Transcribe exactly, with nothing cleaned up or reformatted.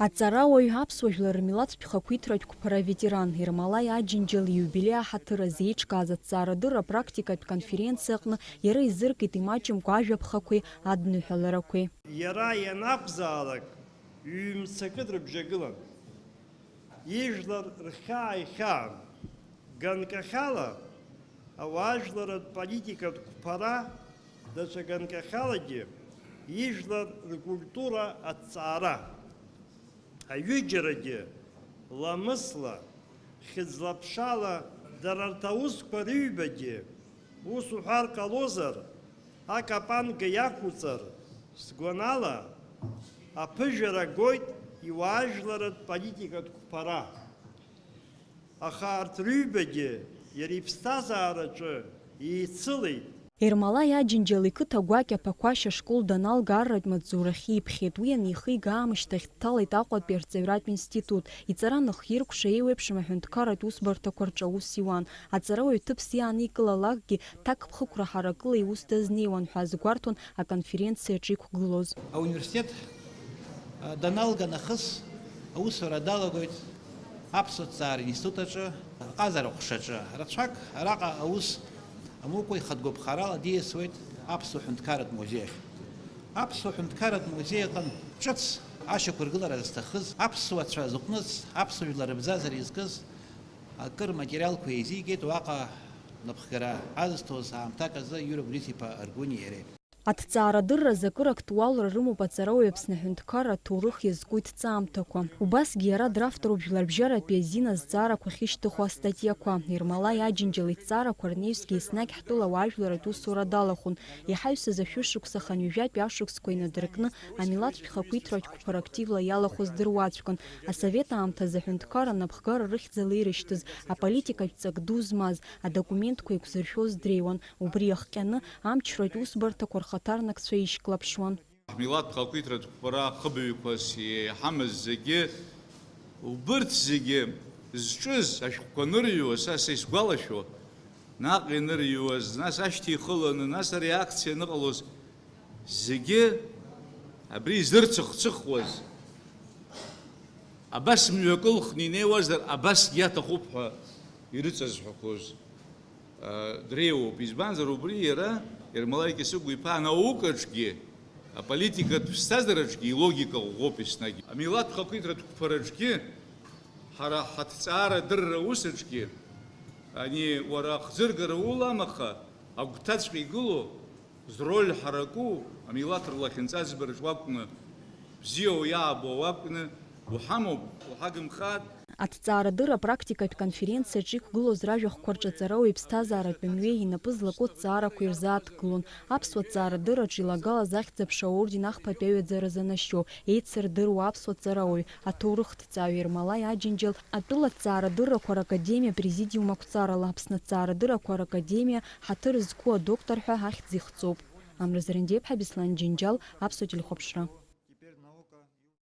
Аҵарауаҩ, аԥсуа жәлар рмилаҭтә хақәиҭратә қәԥара аветеран Ермолаи Аџьынџьал ииубилеи аҳаҭыр азы еиҿкааз аҭҵаарадырра практикатә конференциа аҟны иара изыркит имаҷымкәа ажәаԥхақәеи адныҳәаларақәеи. Иара ианакәзаалак ҩ-мцакы дрыбжьагылан. Ижәлар рхьаа ихьаан. Ганкахьала ауаажәларратә политикатә қәԥара, даҽа ганкахьалагьы ижәлар ркультура аҭҵаара. Аҩыџьарагьы ламысла, хьыӡла-ԥшала дара рҭ-, аусқәа рыҩбагьы, ус уҳәар ҟалозар, акапанга иақәуҵар, сгәанала, аԥыжәара гоит иуаажәларратә политикатә қәԥара. Аха арҭ рыҩбагьы иара иԥсҭазаараҿы еицылеит. Ермолаи Аџьынџьал иқыҭа гәакьа Ԥақәашь ашкол даналга арратә маҵзурахь иԥхьеит. Уи анихига аамышьҭахь дҭалеит Аҟәатәи арҵаҩратә институт. Иҵара анахиркәша, еиуеиԥшым аҳәынҭқарратә усбарҭақәа рҿы аус иуан. Аҵарауаҩ ҭыԥс иааникылалакгьы, ҭакԥхықәра ҳаракыла иус дазнеиуан ҳәа азгәарҭон аконференциаҿы иқәгылоз. Ауниверситет, а, даналга нахыс аусура далагоит Аԥсуа ҭҵаара институт аҿы, аҟазара ҟәшаҿы. Рацәак араҟа аус амукәа ихатә гәаԥхарала диасуеит Аԥсуа ҳәынҭқарратә музеи ахь. Аԥсуа ҳәынҭқарратә музеи аҟны ҿыц ашьақәыргылара зҭахыз, аԥсуацәа зыҟәныз, аԥсуа жәлар рыбзазара изкыз акыр материалқәа еизигеит уаҟа напхгара азҭоз аамҭак азы Иура Борис-иԥа Аргәыни иареи. Аҭҵаарадырра азы акыр актуалра рымоуп аҵарауаҩ Аԥсны аҳәынҭқарра аҭоурых иазку иҭҵаамҭақәа. Убасгьы иара дравторуп жәларбжьаратәи азин азҵаарақәа ахьышьҭыху астатиақәа. Ермолаи Аџьынџьал иҭҵаарақәа рнаҩсгьы еснагь ҳтәыла ауаажәларратә усура далахәын. Иҳаҩсыз ашәышықәса хынҩажәатәи ашықәсқәа инадыркны, амилаҭтә хақәиҭратә қәԥара активла иалахәыз дыруаӡәкын. Асовет аамҭазы аҳәынҭқарра анапхгара рыхьӡала ирышьҭыз, аполитикатә ҵак ду змаз, адокументқәа еиқәзыршәоз дреиуан. Убри иахҟьаны, амчратә усбарҭақәа рхаҭарнакцәа ишьклаԥшуан. Ҳмилаҭ хақәиҭратә қәԥара ахыбаҩқәас иҳамаз зегьы, убырҭ зегьы зҿыз ашәҟәқәа анырҩуа, са, са исгәалашәо, наҟ ианырҩуаз, нас ашьҭа ихыланы, нас ареакциа аныҟалоз, зегьы абри изырцыхцыхуаз, абас мҩакы лхны инеиуазар, абасгьы иаҭахуп ҳәа ирыҵазҳәақәоз, а, дреиуоуп. Избанзар, убри иара, Ермолаи Кьасыгәа-иԥа анаукаҿгьы, аполитикатә ԥсҭазаараҿгьы илогика ӷәӷәоуп еснагь. Амилаҭ хақәиҭратә қәԥараҿгьы, ҳара ҳаҭҵаарадырра усаҿгьы, ани уара ахӡыргара уламаха, агәҭаҵәҟьа игылоу, зроль ҳараку, амилаҭ рлахьынҵа збараҿ уакәны, бзиа уиаабо уакәны уҳамоуп, уҳагымхааит. Аҭҵаарадырра апрактикатә конференциаҿы иқәгылоз ражәахәқәа рҿы аҵарауаҩ иԥсҭазааратә мҩеи инапы злаку аҭҵаарақәеи рзааҭгылон. Аԥсуа ҭҵаарадырраҿы илагалаз ахьӡ-аԥша аорден ахԥатәи аҩаӡара занашьоу, еицырдыруа аԥсуа ҭҵаарауаҩ, аҭоурыхҭҵааҩ Ермолаи Аџьынџьал, атәыла аҭҵаарадыррақәа ракадемиа апрезидиум ақәҵарала, Аԥсны аҭҵаарадыррақәа ракадемиа ҳаҭыр зқәу адоктор ҳәа ахьӡ ихҵоуп. Амра Зарандиаԥҳа, Беслан Џьынџьал, Аԥсуа телехәаԥшра.